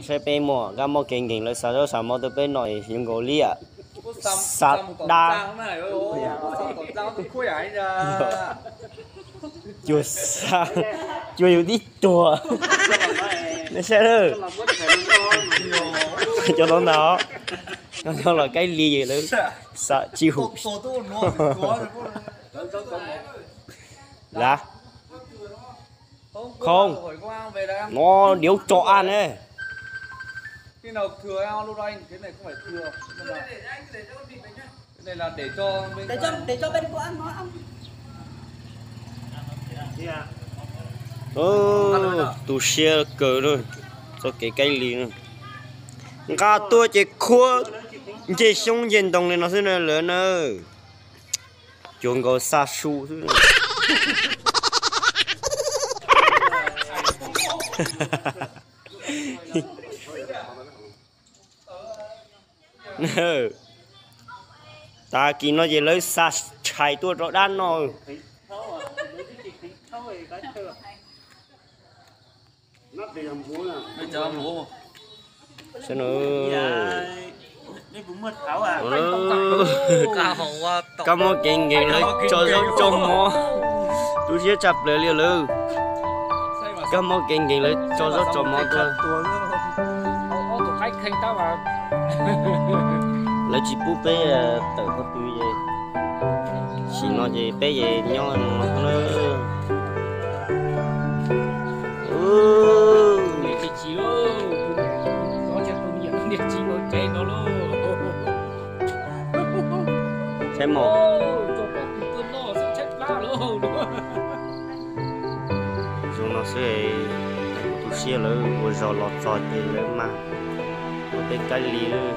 Saib peb muaj kab mob kev nkeeg lawv xa zaub xa mov tuaj peb noj yuav nkaus liab. Xa dab. Cuag, cuag yus tib tuag. Nej saib lawm, cov no ntag os, cov los kaib li lawv xa tsis hum. Lav, khoo, no diav tso a ne. Tu siab kawg na, txoj kev kaib li na. Nqa tuaj ces khuab nce xyoob nce ntoo li no xwb na lawm na. Cuag nkaus xa su xwb. Tag kis no ces lawv xa tshais tuaj rau dab noj. Kab mob kev nkeeg lawv tso zaub tso mov, tu siab tshaj plaws li lawm. Kab mob kev nkeeg lawv tso zaub tso mov tuaj. Lawv tsis pub peb tawm qhov twg es, sim no ces peb es nyob no na. Saib mog. Zoo no xwb, kuv tu siab lawv ua zog los txog ces lawv mas ua peb kaib li lawm.